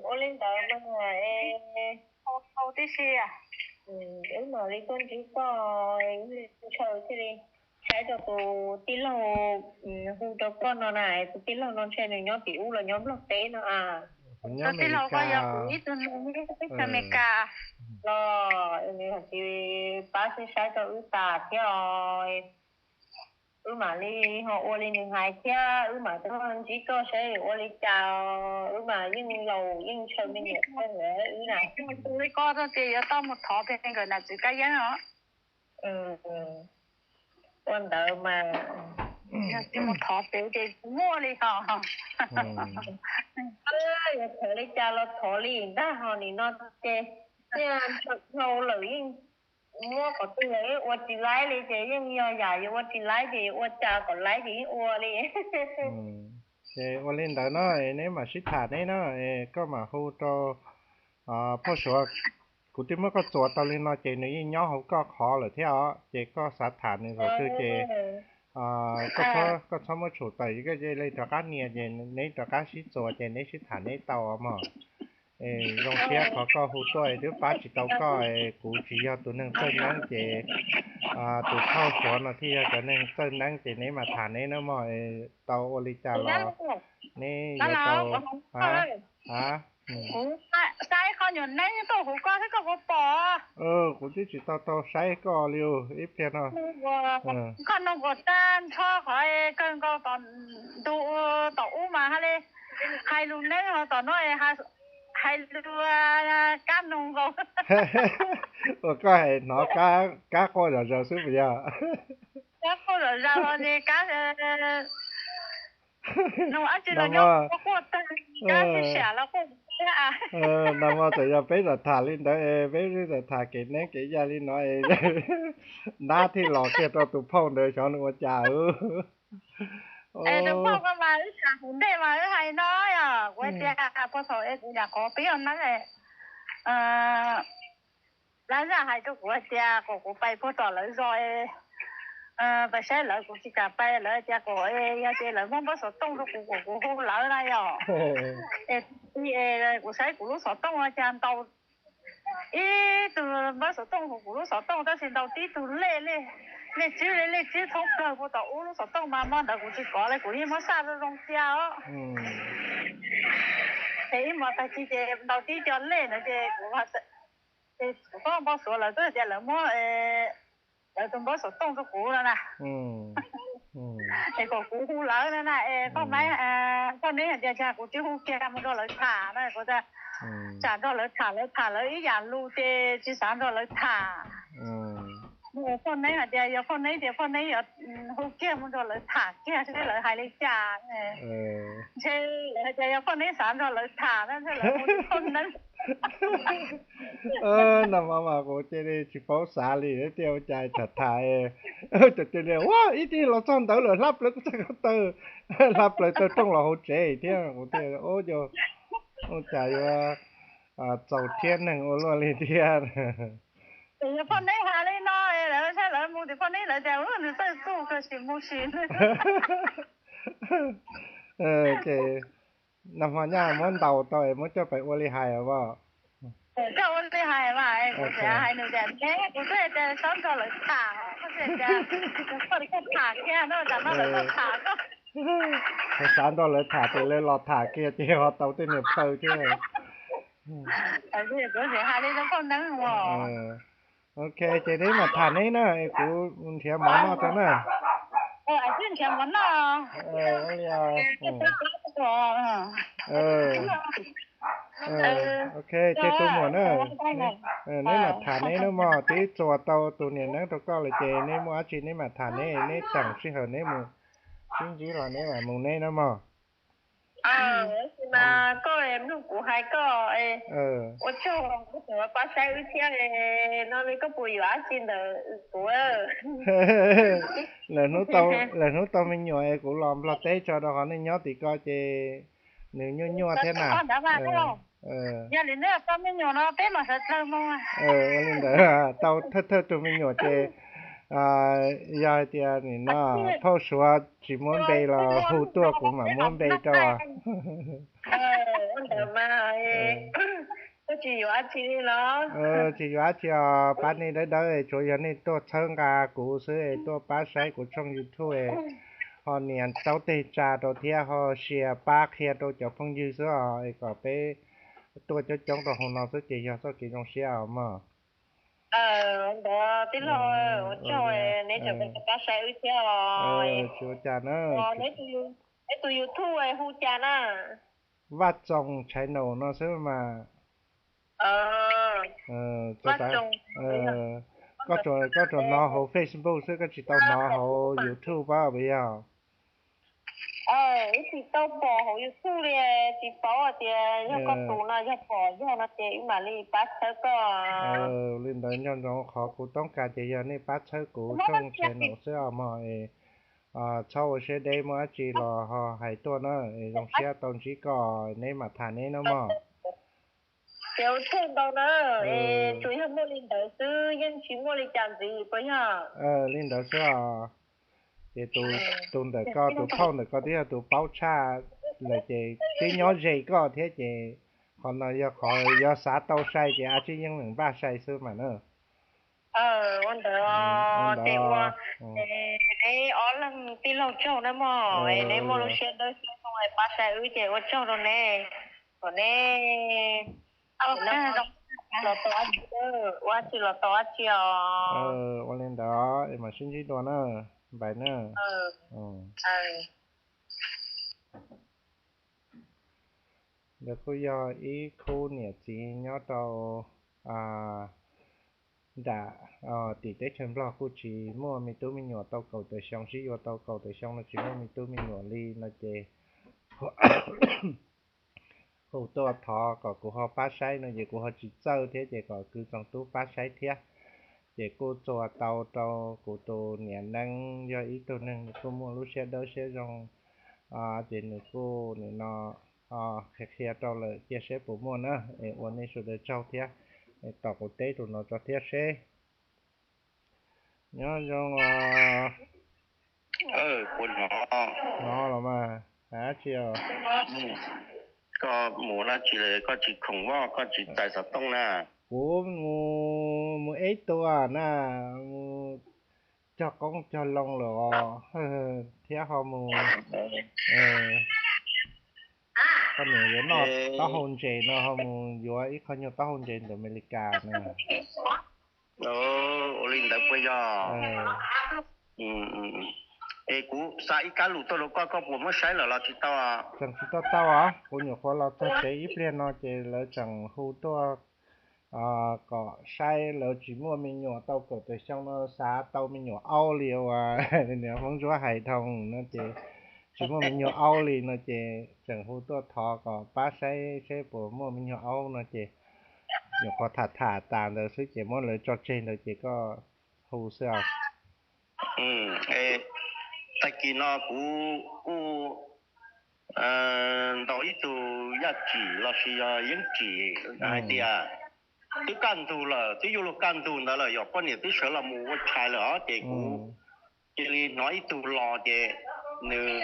Ua li ntawd mas, tau tib si, wb mam li tuaj ntsib koj, wb li ntshaw thiaj li saib rau tus tij laug hu rau koj no na, tus tij laug no ntshe nws nyob tim ub los nyob Nplog teb no a. Tus tij laug koj yog kuv ib tug nus nyob teb chaws Amelikas los nws hais tias pab saib saib rau wb tas thiab os. Wb mam li ho ua li nws hais thiab wb mam tuaj ntsib koj saib ua li cas. Wb mas yeej laus yeej ntshaw me nyuam koj na. Tus li koj tias yuav tau mus thov pem nkawm nam txiv Kab Yeeb os. Ua ntawd mas yog tsis mus thov pem ces tsis muaj li hos. Yuav thov li cas los thov li ntag, ho nim no ces thiaj ntshaw dhau lawm, yeej muab qhov twg los yeej ua tsis laib li, ces yeej yog yam yuav ua tsis laib ces yuav ua cas kom laib ces yeej ua li. Ces ua li ntawd no, neb mam sib tham neb no, koj mam hu rau phauj Suav. Kuv twb muab koj txuas tau li no ces nws yeej nyob hauv koj qhov lawm thiab os, ces koj xav tham nws thaum twg ces koj txhob muab tshum tawm, koj cia li rov qab nias ces neb rov qab sib txuas ces neb sib tham neb tau os mog. Zoo siab qhov koj hu tuaj, twb pab tsis tau koj, kuv tsis yog tus neeg txawj neeb ces tus phauj Suav no thiaj yog cov neeg txawj neeb ces neb mam tham neb nawb mog. Tau ua li cas los neb yuav tau a. Kuv saib qhov nyuam neeb tuaj huv koj thiab koj puas pom? Kuv twb tsis tau tau saib koj li ib pliag no. Koj nug kuv tag nrho qhov kawg nkaus tom ntu tom ub mas hais li, hais lus neeb ho tom no hais lus kab noog nkaus. Ua koj hais hnov kab quaj zom zaws xwb puas yog? Kab quaj zom zaws ho ces kab nug dab tsi los nyob quaj tag, kab tsis siam los quaj thiab. No mas txawm yog peb txawm tham li ntawd es peb txawm tham kev neeb kev yaig li no es nab thiaj los kiag rau tus phauj ntawd xyov nws ua cas. Es tus phauj ko mas wb tham hauv ntej mas wb hais no yog kuv tias puag thaum es kuv nyuam qhuav pib ua neeb, lawv zaj hais rau kuv hais tias kom kuv pais puag tom lawv zos, pais saib lawv, kuv tsis kam pais, lawv tias kom yog ces lawv muab npawb xov tooj rau kuv kom kuv hu lawv na yog. Es kuv saib kuv lub xov tooj cas ntaus ib tug npawb xov tooj hauv kuv lub xov tooj tab sis ntaus tib tug lej, lej tsib, lej tsib thoob plawg puag tom ub, lub xov tooj mas hmo ntawd kuv tsis kov li, kuv yeej muab xaj zoo zoo cia os. Es ib hmos tag kis ces ntaus tib co lej ntawd ces kuv, ces kuv txob npau suav lawv twb hais tias lawv muab lawv tus npawb xov tooj rau kuv no na. Es kom kuv hu lawv no na, es phauj, phauj neb hais tias cas kuv tsis hu kiag mus nrog lawv tham na, kuv tias tsam nrog lawv tham, lawv tham lawv ib yam lus ces tsis xav nrog lawv tham. Phauj neb hais tias yog phauj neb tias phauj neb yuav hu kiag mus nrog lawv tham kiag seb lawv hais li cas. Ntshe lawv hais tias yog phauj neb xav nrog lawv tham na, ntshe lawv hu phauj neb. Nag hmo mas kuv cia li tsis paub xav li thiab, ua cas tham tham, cov cia li ua ib tib los txog ntawd lawm, hla plaws kuv txoj ko taw, hla plaws taw rooj los hauv tsev thiab. Kuv thiaj ua cas yuav txaus thiab neeg ua luaj li thiab. Yog phauj neb hais li no, lawv saib lawv mus tias phauj neb lawv tias nws txawj txuj kawg sim mus sim. Ces nag hmo nyaj muab ntaus tau es muab coj pais ua li hais os. Koj ua li hais mas, kuv hais nws tias neb, kuv twb tias xav nrog lawv tham, koj tias koj tham kiag no, tam no lawv tuaj tham koj. Xav nrog lawv tham ces lawv los tham kiag ces ho tau tej niag plhaw thiab. Kuv hais li rau phauj neeb os. Ok, ces neb mam tham neb na, kuv nrhiav mov noj tau na. Nrhiav mov noj. Ok, ces tus muam na, neb mam tham neb na mog, twb txuas tau tus niam neeb rau koj lawm ces neb muaj dab tsi neb mam tham neb, neb teem sij hawm neb mus sib ntsib los neb mam mus neb na mog. Tab sis mas koj mloog kuv hais koj, ua tsaug koj tseem pab saib wb thiab no li, koj puas yuav dab tsi ntawm kuv? Lawm hnub tau me nyuam es kuv los Nplog teb tso rau qhov nej nyob tim ko ces nws nyuaj nyuaj thiab na. Yog li ntawd tau me nyuam no peb mam sawv dlawg mus. Ua li ntawd tau thawj thawj tus me nyuam ces yog hais tias nim no phauj Suav tsis muab npe los hu tuaj kuv mam muab npe rau. Ua ntawd mas Tsis yuav dab tsi li los? Tsis yuav dab tsi os, pab nej dawb dawb, tsuav yog nej tuaj txhawb nqa kuv xwb es tuaj pab saib kuv tshooj YouTube es ho nias taub teg tsa rau thiab ho share pab qhia rau cov phooj ywg xwb os, es kom peb tuaj coob coob rau hauv no xwb ces yog txoj kev zoo siab os mog. Ntawd tij laug, ua tsaug, neb tseem pab saib wb thiab os. Tsis ua cas na. Neb tus YouTube hu cas na? Vaj Txoos Channel no xwb mas. Koj tsuas hnov hauv Facebook xwb, koj tsis tau hnov hauv YouTube pab puas yog? Wb tsis tau pom hauv YouTube li, tsis paub tias yog koj tus no, yog pom yog no ces wb mam li pab txhawb koj. Li ntawd nco ntsoov, qhov kuv toob kas ces yog nej pab txhawb kuv tshooj channel xwb os mog. Txhob ua siab deb, muaj dab tsi los ho hais tuaj na, zoo siab tau ntsib koj, neb mam tham neb no mog. Ces ua tsaug ntau na, es tsuas yog muaj li ntawd xwb, yeej tsis muaj li cas ntxiv puas yog? Li ntawd xwb os. Ces tus ntawm koj, tus phauj ntawm koj twb yog tus paub tshaj lawm ces twb nyob ze koj thiab ces qhov no yog qhov yuav xav tau sai ces a tsij yeej meem npaj sai xwb mas na. Ua ntawd, ces ua, neb ob leeg tij laug tsaug na mog, neb muaj lub siab dawb siab zoo pab sai wb ces ua tsaug rau neb, kom neb los tau dab tsi, ua dab tsi los tau dab tsi os. Ua li ntawd es mam sib ntsib dua na, npais na. Ntawd kuj yog ib khub niam txiv nyob rau nram tim teb chaws Nplog, kuj tsis muaj me tub me nyuam tau kaum tawm xyoo, sib yuav tau kaum tawm xyoo no tsis muaj me tub me nyuam li no ces hu tuaj thov kom kuv ho pab saib no ces kuv ho tsis txawj thiab ces kom kwv tsoom tub pab saib thiab. Ces kuj txuas tau rau kuv tus niam neeb yog ib tug neeg kuj muaj lub siab dawb siab zoo, ces nws kuj nim no qhia qhia rau lawm, cia seb puas muaj na, es ua nej sawv daws tsaug thiab, es tos kuv teb tus no tso thiab seb. Nyob zoo os. Hnov los mas, hais dab tsi os? Koj mus dab tsi lawm koj tsis khoom voj, koj tsis txais xov tooj na? Kuv mus, mus eb tua na, mus cog qoob cog loo lawm os, thiab ho mus, koj niam yuav noj taub hau ntses no ho mus yuav ib qho nyuag taub hau ntses ntawm Amelikas na. Ua li ntawd puas yog? Es kuv xa ib kab lus tuaj rau koj, koj puas muab saib lawm los tsis tau? Tseem tsis tau tau os, kuv nyuam qhuav los txog tsev ib pliag no ces lawv tseem hu tuaj kom saib, lawv tsis muaj me nyuam tau kaum tawm xyoo no xav tau me nyuam aub li uas niam Hmoob Ntsuab hais dhau no ces tsis muaj me nyuam aub li no ces tseem hu tuaj thov kom pab saib seb puas muaj me nyuam aub no ces nyuam qhuav tham tham tas ntawd xwb ces muab lawv tso tseg ntawd ces koj hu xwb os. Tag kis no kuv kuj ntaus ib tug yaj tsim los sis yog yeeb tsim hais tias twb kaj ntug lawm, twb yuav luag kaj ntug ntawd lawm, yog poj niam twb sawv los mus ua tshais lawm os, ces kuv cia li hnov ib tug los ces nws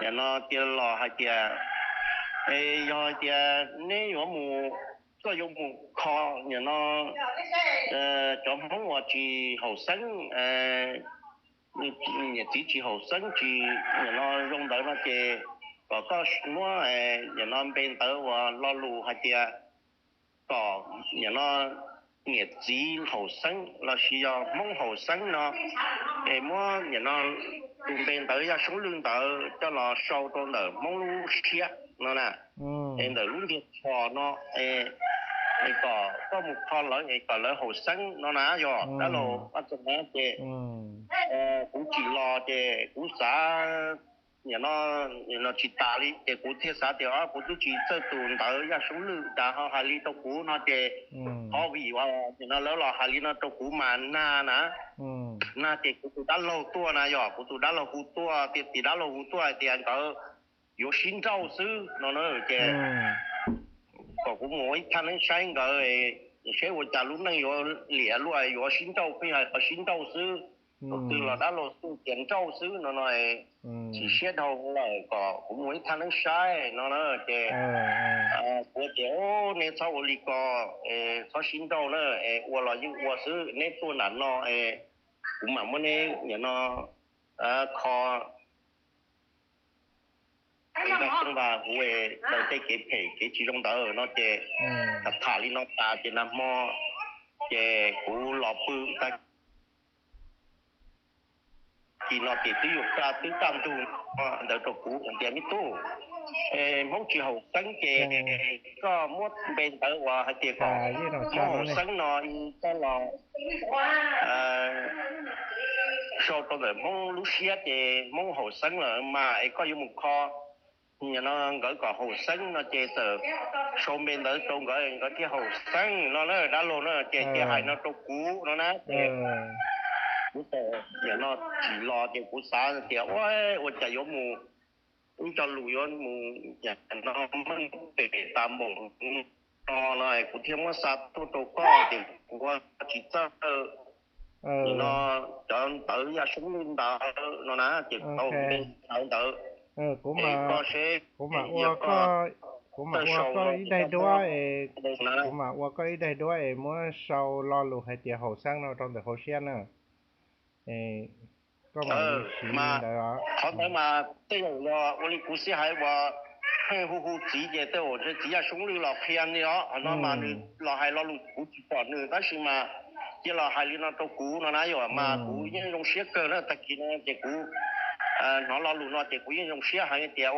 nim no cia los hais tias, es yog hais tias neb yuav mus, koj yuav mus kho nim no cov Hmoob uas tsis haum xeeb, niam txiv tsis haum xeeb tsis nim no zoo ntawd no ces kom koj muab nim no npe ntawv uas lo lus hais tias kom nim no niam txiv haum xeeb los sis yog Hmoob haum xeeb no, es muab nim no tus npe ntawv Yaj Soob Lwj ntawd coj los sau rau ntawm Hmoob lub siab no na, es ntawm lub ntiag tsho no, es kom koj mus kho lawv es kom lawv haum xeeb no na, yog dab laug Vaj Txoos na ces kuv tsim los ces kuv xav nim no tsis tas li ces kuv thiaj xav tias kuv twb tsis txawj tus ntawv Yaj Soob Lwj tas ho hais li rau kuv no ces qhov vim uas nim no lawv los hais li no rau kuv mas nag na, nag ces kuv tus dab laug tuaj na, yog kuv tus dab laug hu tuaj tias, tus dab laug hu tuaj hais tias nkawd yuav sib nrauj xwb no na, ces kom kuv mus ib thaj neeb saib nkawd seb ua cas lub neej yuav liam luaj yuav sib nrauj, pheej hais qhov sib nrauj xwb, thaum twg los dab laug xwb tias nrauj xwb no no, chim siab dhau lawm, kom kuv mus ib thaj neeb saib no na, ces kuv tias neb txhob ua li ko, txhob sib nrauj na, ua los yeej ua xwb, neb tuaj nram no, kuv mam muab neb nim no kho hu daws tej kev phem kev tsis zoo ntawd no ces tham li no tas ces nag hmo ces kuv los pw tag kis no ces twb yuav kaj twb kaj ntug ntawd rau kuv tias, me tub, Hmoob tsis haum xeeb ces koj muab npe ntawd uas hais tias kom Hmoob haum xeeb no koj los sau rau ntawm Hmoob lub siab ces Hmoob haum xeeb lawm mas es koj yuav mus kho nim no nkawd kom haum xeeb no ces txawm sau npe ntawd rau nkawd nkawd thiaj haum xeeb no na dab laug na ces thiaj hais no rau kuv no na ces kuv txawm nim no tsim los ces kuv xav tias ua ua cas yuav mus ib co lus yuav mus nim no meej pem tas npaum no no kuv thiaj muab xa tuaj rau koj ces kuv tsis txawj nim no cov ntawv Yaj Soob Lwj ntawd no na ces tau npe ntawv ntawd kuv mam ua koj ib daim duab es kuv mam ua koj ib daim duab es muab sau lo lus hais tias haum xeeb no rau ntawm hauv siab na. Koj mam li siv li ntawd os. Qhov ntawd mas tej zaum yog ua li kuv xib hais uas pheej hu hu txiv ces tej zaum ntshe txiv Yaj Soob Lwj los qhia li os. Qhov no mas nws los hais lo lus kuv tsis pom nws tab sis mas cia los hais li no rau kuv no na yom mas kuv yeej zoo siab kawg na. Tag kis no ces kuv hnov lo lus no ces kuv yeej zoo siab heev tias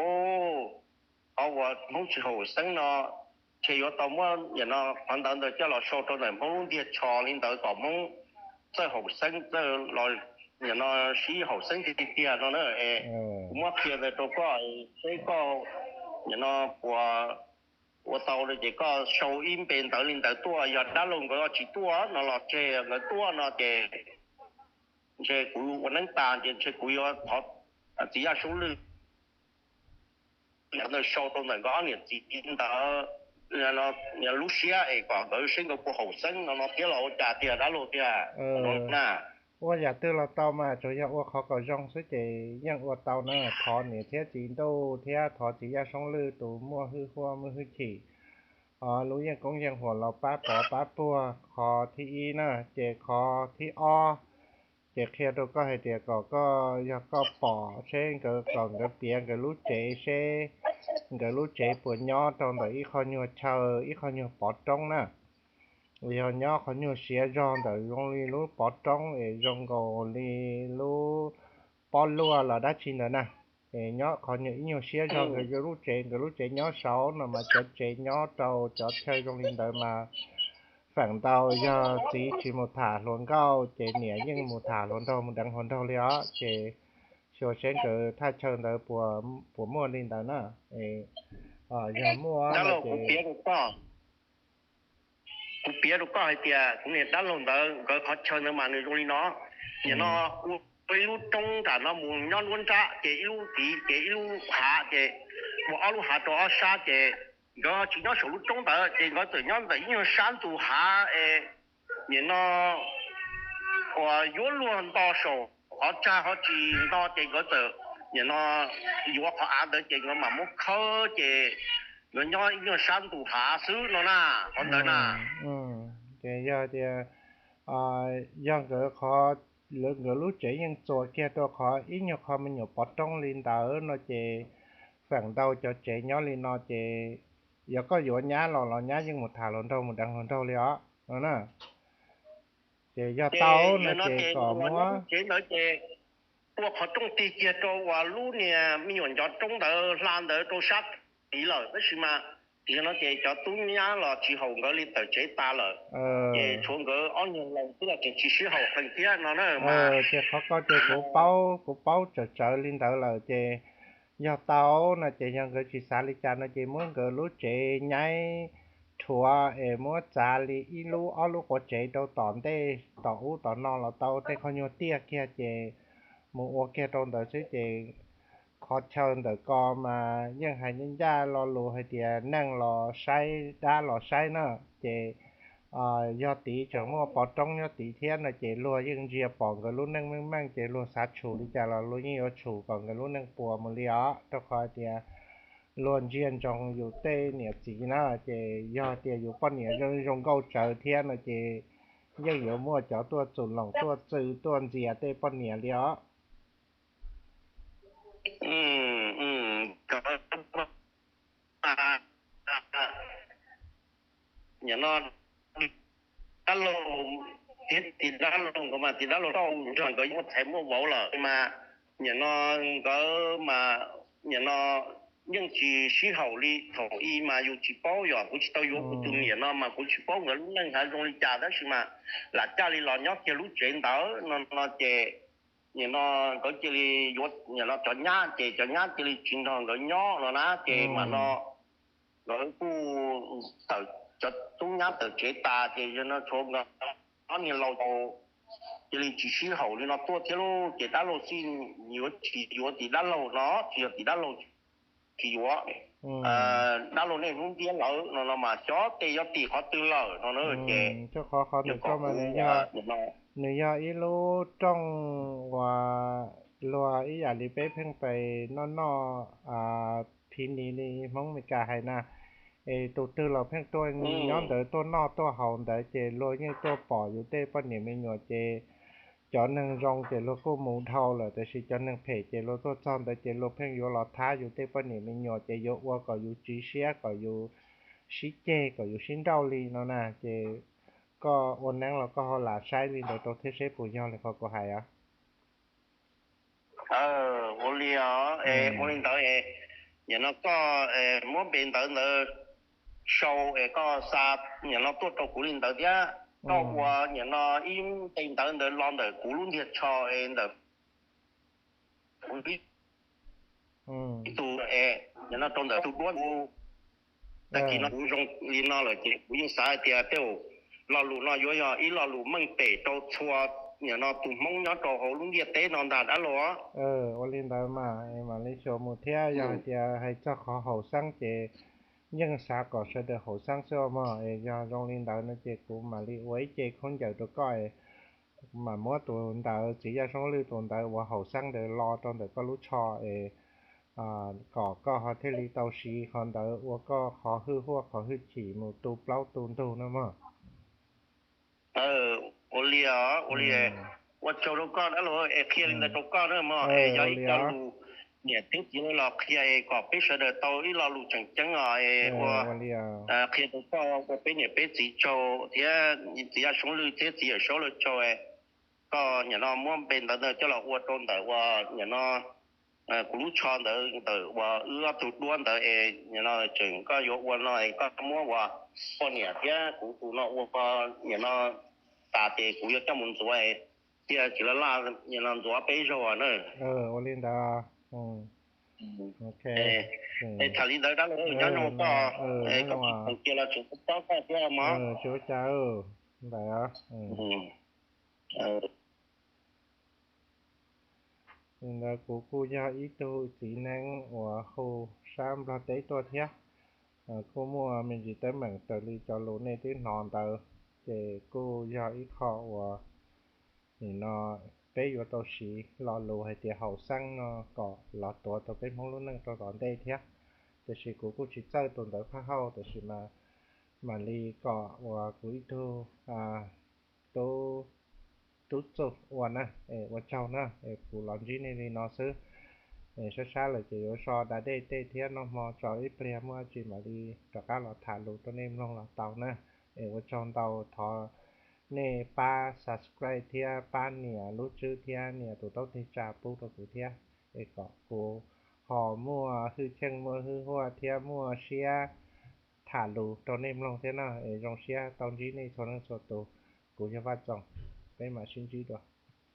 qhov uas Hmoob tsis haum xeeb no ntshe yuav tau muab nim no qhov ntawd ntawd coj los sau rau ntawm Hmoob lub ntiag tsho li ntawd kom Hmoob txawj haum xeeb txawj los nim no sib haum xeeb tiag tiag tiag no na. Kuv muab qhia ntawd rau koj seb koj nim no puas ua tau no ces koj sau ib npe ntawv li ntawd tuaj. Yog dab laug nkawd tsis tuaj no los tseg, nkawd tuaj no ces ntshe kuv ua neeb tas ces ntshe kuv yuav thov txiv Yaj Soob Lwj ntawd sau rau ntawm nkawd ob niam txiv ntawd lub siab es kom nkawd seb nkawd puas haum xeeb no no thiab los ua cas tiag dab laug tiag na. Ua yam twg los tau mas tsuas yog ua qhov kom zoo xwb ces yeej ua tau na. Thov niam thiab txiv ntuj thiab thov txiv Yaj Soob Lwj tus muaj hwj huam muaj hwj chim, lub yeej koob yeej huam los pab pov pab puag qhov thib ib na. Ces qhov thib ob ces qhia rau koj hais tias kom koj yog koj pom seb nkawd kom nkawd piav nkawd lub tsev seb nkawd lub tsev puas nyob rau ntawm ib qho nyuag chaw ib qho nyuag pov roob na. Yog nyob qhov nyuag siav zog ntawm zoo li lub pov roob es zoo nkaus li lub pob luaj los dab tsi ntawd na. Es nyob qhov nyuag ib nyuag siab zog nkawd lub tsev, nkawd lub tsev nyob saud no mas cov tsev nyob rau cov chaw zoo li ntawd mas feem ntau yog txiv tsis mus tham hluas nkauj ces niam yeej mus tham hluas nraug mus deev hluas nraug li os. Ces xyuas seb nkawd thaj chaw ntawd puas muaj li ntawd na. Yog muaj no ces kuv piav rau koj hais tias kuv niam dab laug ntawd nkawd qhov chaw ntawd mas nws zoo li no. Nim no ua ib lub roob nram no mus nyob nruab nrab ces ib lub tid ces ib lub hav ces ua ob lub hav rau ob sab ces nkawd ho tsis nyob saum lub roob ntawd ces nkawd txawm nyob ntawm ib nyuag sab ntug hav es nim no uas yuav luag nto saum qhov tsag ho tsis nto ces nkawd txawm nim no yuav qhov av ntawd ces nkawd mam muab khawb ces nkawd nyob ib nyuag sab ntug hav xwb no na, qhov ntawd na. Ces yog tias yog nkawd qhov, nkawd lub tsev yeej txuas kiag rau qhov ib nyuag qho me nyuam pov roob li ntawd no ces feem ntau cov tsev nyob li no ces yog koj yuav nyab los los nyab yeej mus tham hluas nraug mus deev hluas nraug li os no na. Ces yog tau no ces kom muab tsev ntawd ces ua qhov rooj tig kiag rau uas lub niag me nyuam ncov roob ntawd hla ntawd rau sab tid lawm tab sis mas tim no ces cov tub nyab los tsis haum nkawd li tawm tsev tas lawm. Ces tshuav nkawd ob nyuag laus xwb los tseem tsis sib haum qees thiab no na. Ces qhov ko ces kuv paub, kuv paub tsawv tsawv li ntawd lawm ces yog tau no ces yog nkawd tsis xav li cas no ces muab nkawd lub tsev nyaib rhuav es muab txav li ib lub ob lub quav tsev rau tom ntej tom ub tom no los tau, tej qhov nyuag tiaj kiag ces mus ua kiag rau ntawd xwb ces qhov chaw ntawm ko mas yeej hais ncaj ncaj lo lus hais tias neeg los saib dab los saib na. Ces yog tid tseem muaj pov roob nyob tid thiab no ces luag yeej ntsia pom nkawd lub neej meej meej ces luag xav tshum li cas los luag yeej yuav tshum kom nkawd lub neej puas mus li os, rau qhov hais tias luag ntsia ntsoov yus tej niam txiv na, ces yog tias yus poj niam zoo nkauj tsawv thiab no ces yeej yuav muaj cov tuaj txuj loos tuaj txwv tuaj ntxias tej poj niam li os. Nim no dab laug, tim dab laug nkawd mas tim dab laug tau nrog nkawd muaj txhais muaj vauv lawm mas, nim no nkawd mas nim no yeej tsis sib haum li thaum ub mas yus tsis paub, yog kuv tsis tau yuav kuv tus niam no mas kuv tsis paub nkawd lub neej hav zoo li cas, tab sis mas lam caj li los nyob kiag lub tsev ntawd no no ces nim no nkawd cia li yuav nim no cov nyab, ces cov nyab cia li tsis nrog nkawd nyob no na, ces mam no nkawd kuj tawm, cov tub nyab tawm tsev tas ces yog no tshuav nkawd ob niag laus cia li tsis sib haum li no tuaj thiab lauj, ces dab laug xij yuav tsis yuav tim dab laug no, tsis yog tim dab laug tsis yuav, dab laug niaj hnub ntiab lawv no no mas xyov tej yuav tim qhov twg lawm no na, ces qhov qhov ntawm koj mas nws yog ib lub rooj uas luag ib yam li peb pheej pais noj noj phi ni li Hmoob Meskas hais na, es tus twg los pheej tuaj nyob ntawd tuaj noj tuaj haus ntawd ces luag yeej tuaj pom yus tej poj niam me nyuam ces cov neeg zoo ces luag kuj mus dhau lawm, tiam sis cov neeg phem ces luag tuaj txog ntawd ces luag pheej yuav los thab yus tej poj niam me nyuam ces yuav ua kom yus tsiv siab, kom yus sib ceg, kom yus sib nrauj li no na. Ces koj ua neeb los koj ho lam saib li ntawd rau thiab seb puas yog li qhov kuv hais os. Ua li os, ua li ntawd es nim no koj muab npe ntawv ntawd sau es koj xa nim no tuaj rau kuv li ntawd thiab. Koj ua nim no ib npe ntawv ntawd los ntawm kuv lub ntiag tsho es ntawm kuv ib tug es nim no rau ntawm tus duab kuv. Tag kis no kuv zoo li no lawm ces kuv yeej xav hais tias tej zaum lo lus no yuav yog ib lo lus meej pem rau txhua nim no tus Hmoob nyob rau hauv lub ntiaj teb no ntag dab laug. Ua li ntawd mas mam li xyuas mus thiab, yog hais tias hais txog qhov haum xeeb ces yeej xav kom sawv daws haum xeeb xwb mog. Es yog zoo li ntawd no ces kuv mam li ua ib ce khaub ncaws rau koj, mam muab tus ntawd txiv Yaj Soob Lwj tus ntawd uas haum xeeb ntawd lo rau ntawm koj lub tsho es kom koj ho thiaj li tau siv qhov ntawd ua koj qhov hwj huaj qhov hwj chim mus tu plaub tu ntug no mog. Ua li os, ua li, ua tsaug rau koj dab laug es qhia li ntawd rau koj na mog, es yog ib co lus niam thiab txiv los qhia es kom peb sawv daws tau ib lo lus tseem ceeb os, es ua qhia rau koj ua peb niam peb txiv tsaug thiab txiv Yaj Soob Lwj thiab txiv Yawm Saub lawv tsaug. Koj nim no muab npe ntawv ntawd coj los ua rau ntawm uas nim no kuv lub tsho ntawd ntawm uas wb ob tug duab ntawd es nim no tseem koj yuav ua no es koj muab uas poj niam thiab kuv tus no ua nim no tas ces kuv yuav coj mus ntxuav es thiaj tsis laj laj nim no ntxuav peb zaug na. Ua li ntawd. Es tham li ntawd dab laug nyob zoo koj, koj tsis tseem cia los tseem tob koj thiab mog. Tsis ua cas ntawd. Li ntawd kuv kuj yog ib tug txiv neeb uas hu sab Nplog teb tuaj thiab, kuj muaj me ntsis teeb meem raws li cov lus nej twb hnov ntawd, ces kuj yog ib qho uas nim no peb yuav tau siv lo lus hais tias haum xeeb no kom los tuav rau peb Hmoob lub neej rau tom ntej thiab. Tiam sis kuv kuj tsis txawj tus ntawd phaj hauj, tiam sis mas mam li kom uas kuv ib tug tub tub txuj ua na, es ua tsaug na, es kuv los ntsib nej li no xwb. Es sab sab lawm ces yuav so da dej tej thiab, noj hmo tso ib pliag muaj dab tsi mam li rov qab los tham lus rau nej mloog los tau na. Es ua tsaug ntau, thov nej pab subscribe thiab pab nias lub tswb thiab nias tus taub teg tsa pub rau kuv thiab, es kom kuv ho muaj hwj chim muaj hwj huaj thiab muaj siab tham lus rau nej mloog thiab na. Es zoo siab tau ntsib nej txhua leej txhua tus. Kuv yog Vaj Txoos, peb mam sib ntsib dua.